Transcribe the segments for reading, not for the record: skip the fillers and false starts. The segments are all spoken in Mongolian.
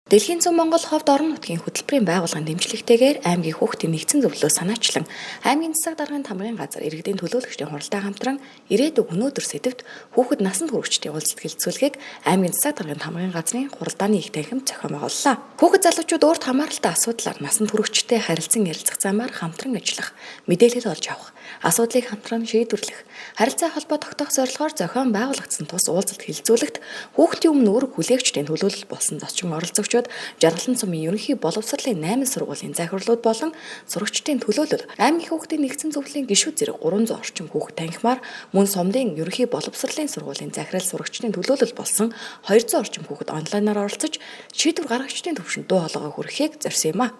Дэлхийн зүүн Монгол ховд орон нутгийн хөтөлбөрийн байгууллагын дэмжлэгтэйгээр аймгийн хүүхдийн нэгдсэн зөвлөлөө санаачлан аймгийн засаг даргын тамгын газар иргэдийн төлөөлөгчдийн хуралдаа хамтран ирээдүйг өнөөдөр сэдэвт хүүхэд насанд хүрэгчдийн уулзалт хэлэлцүүлгийг аймгийн засаг даргын тамгын газрын хуралдааны их танхимд зохион байгууллаа. Хүүхэд залуучууд өөрт хамааралтай асуудлаар насанд хүрэгчтэй харилцан ярилцах замаар хамтран ажиллах, мэдээлэл олж авах, асуудлыг хамтран шийдвэрлэх, харилцаа холбоо тогтоох зорилгоор зохион байгуулагдсан тус уулзалт хэлэлцүүлэгт хүүхдийн өмнө үүрэг хүлээгчдийн төлөөлөл болсон зочин оролцогчид Жаргалан сумын ерөнхий боловсролын 8 сургуулийн захирлууд болон сурагчдын төлөөлөл, аймгийн хүүхдийн нэгдсэн зөвлөлийн гишүүд зэрэг 300 орчим хүүхэд танхимаар мөн сумдын ерөнхий боловсролын сургуулийн захирал сурагчдын төлөөлөл болсон 200 орчим хүүхэд онлайнаар оролцож шийдвэр гаргагчдын түвшинд дуу хоолойгоо хүргэхийг зорьсон юм а.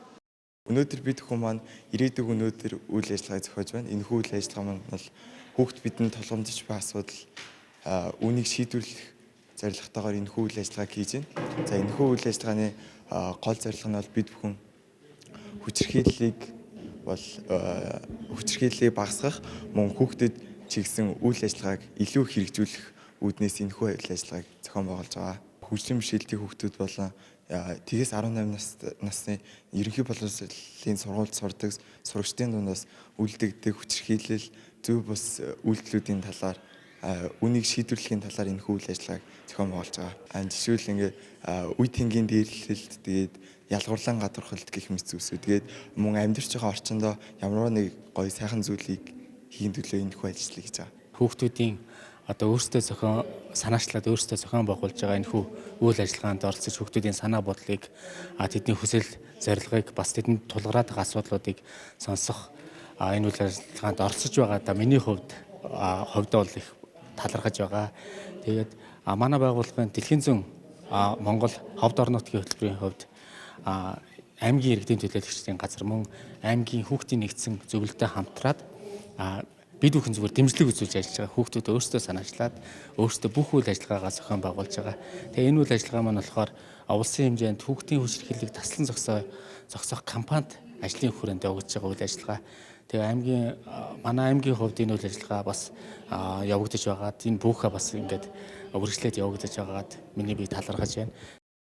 Өнөөдөр бид хүн маань ирээдүйг өнөөдөр үйл ажиллагаа зохиож байна. Энэхүү үйл ажиллагаа маань бол хүүхд бидэнд тулгамдж буй асуудал үүнийг шийдвэрлэх зорилготойгоор энэхүү үйл ажиллагааг хийж байна. За, энэхүү үйл ажиллагааны гол зорилго нь бол бид бүхэн хүчирхийллийг багасгах, мөн хүүхдэд чиглэсэн үйл ажиллагааг илүү хэрэгжүүлэх үүднээс энэхүү үйл ажиллагааг зохион байгуулж байгаа. Хөгжлийн бэрхшээлтэй хүүхдүүд болон тэгээс 18 насны ерөнхий боловсролын сургуульд сурдаг сурагчдын дундаас үлдэгдэх хүчирхийлэл, зөв бус үйлдэлүүдийн талаар, үүнийг шийдвэрлэхийн талаар энэхүү үйл ажиллагааг зохион байгуулж байгаа. Жишээлбэл, ингээ үе тэнгийн дээрлэлт, тэгээд ялгуурлан гадуурхалт гэх мэт зүйлсүүд, тэгээд мөн амьдарч байгаа орчиндоо ямар нэг гоё сайхан зүйлийг хийх төлөө энэхүү ажлыг хийж байгаа. Хүүхдүүдийн одоо өөрсдөө зохион санаачлаад, өөрсдөө зохион байгуулж байгаа энэхүү үйл ажиллагаанд оролцож, хүүхдүүдийн санаа бодлыг, тэдний хүсэл зорилгыг, бас тэдэнд тулгараад байгаа асуудлуудыг сонсох энэ үйл ажиллагаанд оролцож байгаадаа миний хувьд бол их талархаж байгаа. Тэгээд манай байгууллагын Дэлхийн зүүн Монгол ховд орон нутгийн хөтөлбөрийн хувьд аймгийн иргэдийн төлөөлөгчдийн газар мөн аймгийн хүүхдийн нэгдсэн зөвлөлтөй хамтраад бид бүхэн зүгээр дэмжлэг үзүүлж ажиллаж байгаа. Хүүхдүүд өөрсдөө санаачлаад, өөрсдөө бүх үйл ажиллагаагаа зохион байгуулж байгаа. Тэгээ энэ үйл ажиллагаа маань болохоор улсын хэмжээнд хүүхдийн хүчирхийллийг таслан зогсоох кампанит ажлын хүрээнд явагдаж байгаа үйл ажиллагаа. Тэгээ манай аймгийн хувьд энэ үйл ажиллагаа бас явагдаж байгаад, энэ бүхэ бас ингээд үргэлжлээд явагдаж байгаад миний бие талархаж байна.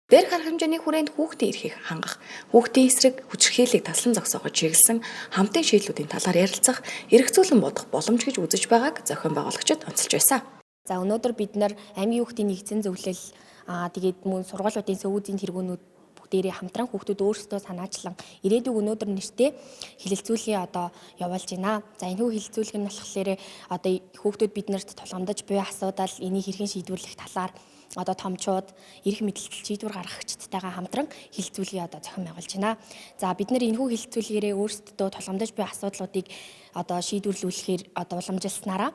Дээрх арга хэмжээний хүрээнд хүүхдийн эрхийг хангах, хүүхдийн эсрэг хүчирхийллийг таслан зогсооход чиглэсэн хамтын шийдлүүдийн талаар ярилцах, эргцүүлэн бодох боломж гэж үзэж байгааг зохион байгуулагчид онцолж байсан. За, өнөөдөр бид нар аймгийн хүүхдийн нэгдсэн зөвлөл, тэгээд мөн сургуулиудын сөүзийн тэргүүнүүд бүгдээрээ хамтран хүүхдүүд өөрсдөө санаачлан ирээдүйг өнөөдөр нэртэй хэлэлцүүлгээ одоо явуулж байна. За, энэхүү хэлэлцүүлэг нь болохоор одоо хүүхдүүд биднэрт тулгамдаж буй асуудал, энийг хэрхэн шийдвэрлэх талаар одоо томчууд, эрх мэдэлтэй шийдвэр гаргагчдтайгаа хамтран хэлэлцүүлгээ одоо зохион байгуулж байна. За, бид нар энэхүү хэлэлцүүлгээрээ өөрсдөө тулгамдаж буй асуудлуудыг одоо шийдвэрлүүлэхээр одоо уламжилснараа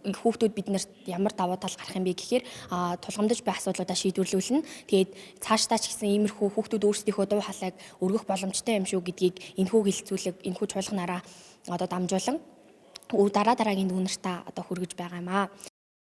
хүүхдүүд биднэрт ямар давуу тал гарах юм бэ гэхээр тулгамдаж буй асуудлуудаа шийдвэрлүүлнэ. Тэгээд цаашдаа ч гэсэн иймэрхүү хүүхдүүд өөрсдийнхөө дуу хоолойг өргөх боломжтой юм шүү гэдгийг энэхүү хэлэлцүүлэг, энэхүү чуулганаараа одоо дамжуулан дараа дараагийн дүү нартаа одоо хүргэж байгаа юм аа.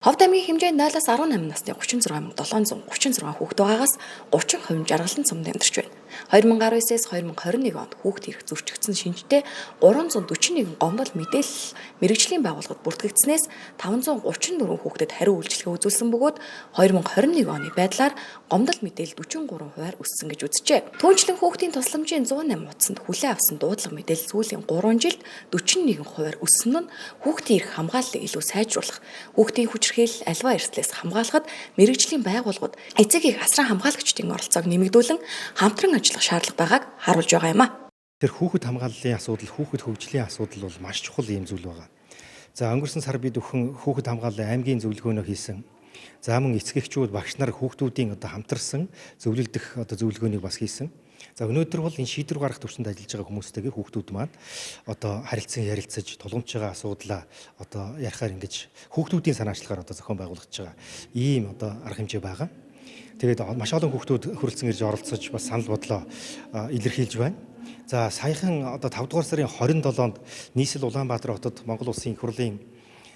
Ховд аймгийн хэмжээнд 0-аас 18 насны 36,736 хүүхэд байгаагаас 30% Жаргалан сумд амьдарч байна. 2019-ээс 2021 онд хүүхд эрх зөрчигдсөн шинжтэй 341 гомдол мэдээлэл мэргэжлийн байгууллагад бүртгэгдсэнээс 534 хүүхдэд хариу үйлчилгээ үзүүлсэн бөгөөд 2021 оны байдлаар гомдол мэдээлэл 43%-аар өссөн гэж үзжээ. Түүнчлэн хүүхдийн тусламжийн 108 хуудсанд хүлээн авсан дуудлага мэдээлэл сүүлийн 3 жилд 41%-аар өссөн нь хүүхдийн эрх хамгааллыг илүү сайжруулах, хүүхдийн хүчирхийлэл, аливаа эрсдлээс хамгаалахад мэргэжлийн байгууллагууд, эцэг эх, асран хамгаалагчдын оролцоог нэмэгдүүлэн хамтран ажиллах шаардлага байгааг харуулж байгаа юм а. Тэр хүүхэд хамгааллын асуудал, хүүхэд хөгжлийн асуудал бол маш чухал юм зүйл байгаа. За, өнгөрсөн сар бид бүхэн хүүхэд хамгааллын аймгийн зөвлөгөөнөө хийсэн. За, мөн эцэг эхчүүд, багш нар, хүүхдүүдийн одоо хамтарсан зөвлөлдөх одоо зөвлөгөөнийг бас хийсэн. За, өнөөдөр бол энэ шийдвэр гаргах түвшинд ажиллаж байгаа хүмүүстэйгээ хүүхдүүд маань одоо харилцан ярилцаж, тулгамдж байгаа асуудлаа одоо ярихаар ингэж хүүхдүүдийн санаачлагаар одоо зохион байгуулагдаж байгаа ийм одоо арга хэмжээ байгаа. Тэгээд маш олон хүүхдүүд хүрэлцэн ирж оролцож, бас санал бодлоо илэрхийлж байна. За, саяхан одоо 5 дугаар сарын 27-нд нийслэл Улаанбаатар хотод Монгол Улсын их хурлын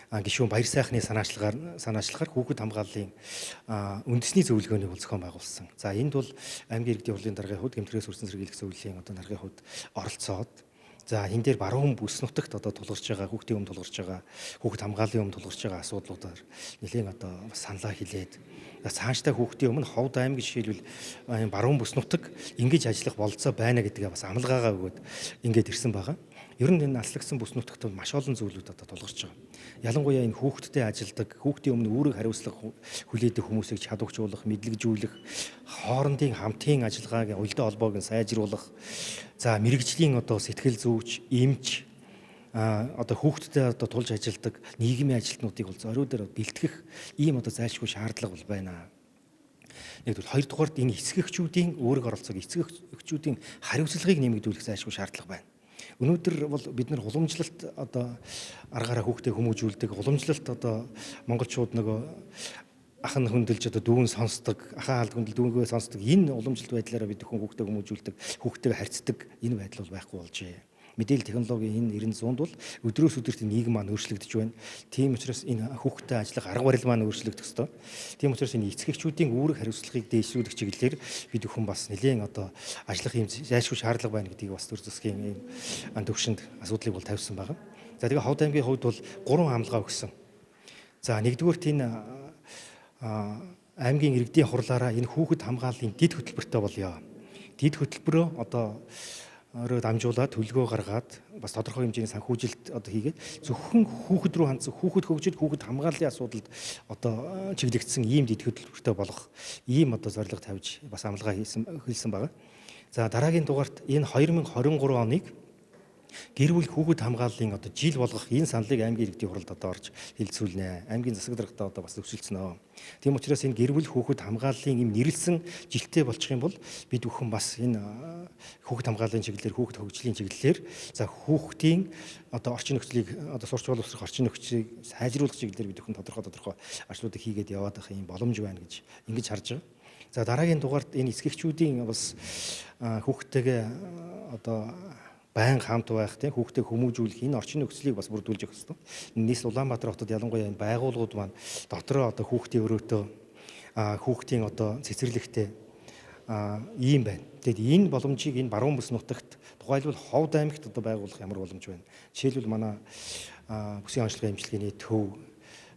гишүүн Баяр сайхны санаачлагаар хүүхэд хамгааллын үндэсний зөвлөгөөнийг бол зохион байгуулсан. За, энд бол аймгийн иргэдийн хурлын даргын хувьд, гэмт хэрэгээс хүрсэн сэргийлэх зөвлөлийн одоо даргын хувьд оролцоод, за, энэ дээр баруун бүс нутагт одоо тулгарч байгаа, хүүхдийн өмнө тулгарч байгаа, хүүхэд хамгааллын өмнө тулгарч байгаа асуудлуудаар нэлээн одоо саналаа хилээд Цаашдаа хүүхдийн өмнө Ховд аймаг жишээлбэл баруун бүс нутаг ингэж ажиллах бололцоо байна гэдгээ бас амлгаагаа өгөөд ингээд ирсэн байгаа. Ер нь энэ алслагдсан бүс нутагт маш олон зүйлүүд одоо тулгарч байгаа. Ялангуяа энэ хүүхдтэй ажилладаг, хүүхдийн өмнө үүрэг хариуцлага хүлээдэг хүмүүсийг чадваржуулах, мэдлэгжүүлэх, хоорондын хамтын ажиллагааг уялдаа холбоог нь сайжруулах, за мэрэгжлийн одоо сэтгэл зүйч, эмч одоо хүүхдтэй одоо тулж ажилладаг нийгмийн ажилтнуудыг бол зориудаар бэлтгэх ийм одоо зайлшгүй шаардлага бол байна. Нэгдүгээр, хоёрдугаарт энэ эцэг эхчүүдийн үүрэг оролцоог, эцэг эхчүүдийн хариуцлагыг нэмэгдүүлэх зайлшгүй шаардлага байна. Өнөөдөр бол бид нар уламжлалт одоо аргаараа хүүхдээ хүмүүжүүлдэг, уламжлалт одоо монголчууд нөгөө ах нь хөндлөж одоо дүүн сонсдог, ахаа хаалт хөндлөл дүүнгээ сонсдог энэ уламжлалт байдлаараа бид хүн хүүхдээ хүмүүжүүлдэг, хүүхдтэйгээ харьцдаг энэ байдал бол байхгүй болжээ. Мэдээлэл технологийн энэ 90 100-д бол өдрөөс өдөрт нийгэм маань өөрчлөгдөж байна. Тийм учраас энэ хүүхдтэй ажиллах арга барил маань өөрчлөгдөх ёстой. Тийм учраас энэ эцэг эхчүүдийн үүрэг хариуцлагыг дээшлүүлэх чиглэлээр бид бүхэн бас нэлээн одоо ажиллах юм зайлшгүй шаардлага байна гэдгийг бас төр засгийн ийм төвшөнд асуудлыг бол тавьсан байгаа. За тэгээ Ховд аймгийн хувьд бол 3 амлгаа өгсөн. За нэгдүгээрт энэ аймгийн иргэдийн хурлаараа энэ хүүхэд хамгааллын дэд хөтөлбөртэй болёо. Дэд хөтөлбөрөө одоо өөрөө дамжуулаад төлгөө гаргаад бас тодорхой хэмжээний санхүүжилт одоо хийгээд зөвхөн хүүхэд рүү хандсан хүүхэд хөгжил, хүүхэд хамгааллын асуудалд одоо чиглэгдсэн ийм дэд хөтөлбөртэй болгох ийм одоо зорилго тавьж бас амлгаа хийсэн хэлсэн байгаа. За дараагийн дугаарт энэ 2023 оныг гэр бүл хүүхэд хамгааллын одоо жил болгох энэ саналыг аймгийн иргэдийн хуралд одоо орж хэлцүүлнэ. Аймгийн засаг даргатай одоо бас зөвшөлдснө. Тийм учраас энэ гэр бүл хүүхэд хамгааллын ийм нэрлсэн жилтэй болчих юм бол бид бүхэн бас энэ хүүхэд хамгааллын чиглэлээр, хүүхэд хөгжлийн чиглэлээр за хүүхдийн одоо орчин нөхцөлийг одоо сурч боловсрох орчин нөхцөлийг сайжруулах чиглэлээр бид бүхэн тодорхой ажлуудыг хийгээд яваад байх ийм боломж байна гэж ингэж харж байгаа. За дараагийн дугаарт энэ эцэг эхчүүдийн бас хүүхдтэйгээ одоо байнга хамт байх, тийм хүүхдээ хүмүүжүүлэх энэ орчин нөхцөлийг бас бүрдүүлж өгөх ёстой. Нийс Улаанбаатар хотод ялангуяа энэ байгууллагууд маань дотроо одоо хүүхдийн өрөөтөө хүүхдийн одоо цэцэрлэгтэй ийм байна. Тэгэд энэ боломжийг энэ баруун бүс нутагт тухайлбал Ховд аймагт одоо байгуулах ямар боломж байна. Жишээлбэл манай бүсийн онцлогын эмчилгээний төв,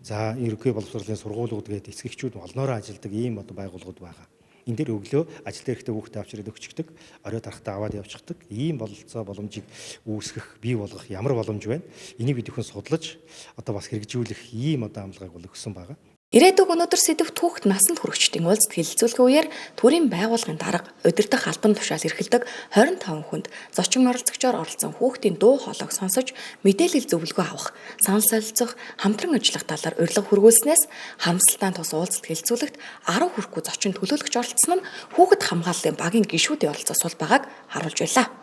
за ерөнхий боловсролын сургуулиуд гээд эцэг эхчүүд олноороо ажилладаг ийм одоо байгууллагууд байгаа. Энэ дээр өглөө ажил дээр ихтэй хүүхдээ авчираад өгчихдөг, орой тарахтаа аваад явчихдаг. Ийм бололцоо боломжийг үүсгэх, бий болгох ямар боломж байна? Энийг бид бүхэн судлаж одоо бас хэрэгжүүлэх ийм одоо амлгааг бол өгсөн байгаа. Ирээдүг өнөөдөр сэдэвт хүүхэд насанд хүрэгчдийн уулзалт хэлэлцүүлэх үеэр төрийн байгууллагын дарга, удирдах албан тушаал эрхэлдэг 25 хүнд зочин оролцогчоор оролцсон хүүхдийн дуу хоолойг сонсож мэдээлэл зөвлөгөө авах, санал солилцох, хамтран ажиллах талаар урилга хүргүүлснээс хамсалтаан тус уулзалт хэлэлцүүлэгт 10 хүрэхгүй зочин төлөөлөгч оролцсон нь хүүхэд хамгааллын багийн гишүүдийн оролцоо сул байгааг харуулж байлаа.